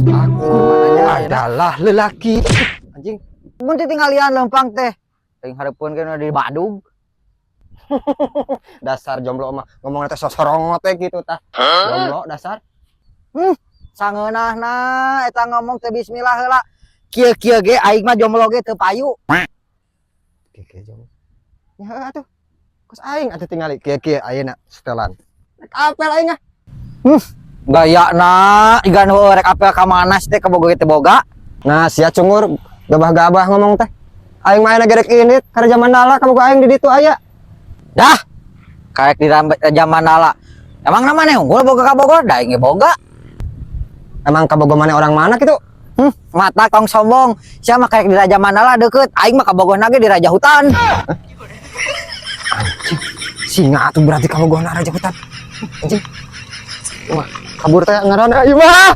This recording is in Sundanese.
Aku adalah lelaki. Anjing. Mun tingalian lempang teh. Aing hareupeun kana di badug. Dasar jomblo mah ngomongna teh sosorongot teh gitu tah. Jomblo dasar. Sangeunahna eta ngomong teh bismillah heula. Kieu-kieu ge aing mah jomblo ge teu payu. Kieu jomblo. Ya heuh atuh. Kos aing atuh tingali kieu-kieu ayeuna setelan. Rek apel aing ah. Gayana igan heueuh rek apel ka mana sih teh, kabogoh ge teu boga. Nah, sia cungur gabah-gabah ngomong teh. Aing mah ayeuna gerek indit ka Raja Mandala, kabogoh aing di ditu aya. Dah. Kayak di Raja Mandala. Emang namanya unggul boga kabogoh, da aing ge boga. Emang kabogoh mana orang mana gitu? Mata tong sombong. Sia mah kayak di Raja Mandala deket. Aing mah kabogohna ge di Raja Hutan. Singa atuh berarti kabogohna Raja Hutan. Anjing. Wah, kabur teh ngaran aing mah.